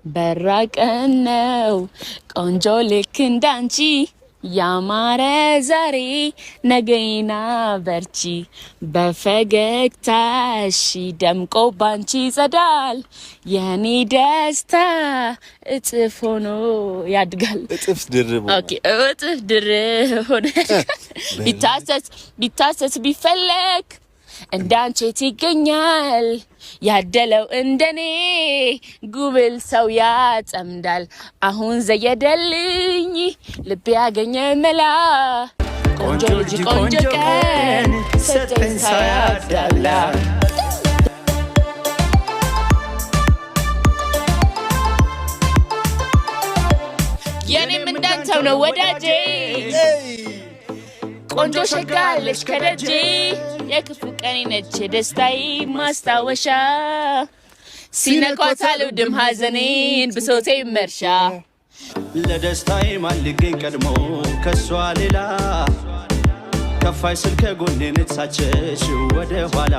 በራቀን ነው ቆንጆ ልክ እንዳንቺ ያማረ ዛሬ ነገይና በርቺ፣ በፈገግታሽ ደምቆ ባንቺ ይጸዳል የኔ ደስታ እጥፍ ሆኖ ያድጋል። እጥፍ ድርብ። Okay፣ እጥፍ ድርብ ሆኖ ያድጋል። ቢታሰስ ቢታሰስ ቢፈለግ እንዳንቺ የት ይገኛል? ያደለው እንደኔ ጉብል ሰው ያጠምዳል። አሁን ዘየደልኝ ልቤ ያገኘ መላ፣ ቆንጆ ልጅ ቆንጆ ቀን ሰጠኝ ሳያዳላ። የኔም እንዳንተው ነው ወዳጄ፣ ቆንጆ ሸጋለች ከደጄ፣ የክፉ ቀኔ ነች የደስታዬ ማስታወሻ፣ ሲነኳት አልወድም ሐዘኔን ብሶቴ መርሻ። ለደስታዬ ማልገኝ ቀድሞ ከሷ ሌላ፣ ከፋይ ስል ከጎኔ ነች ሳትሸሽ ወደ ኋላ።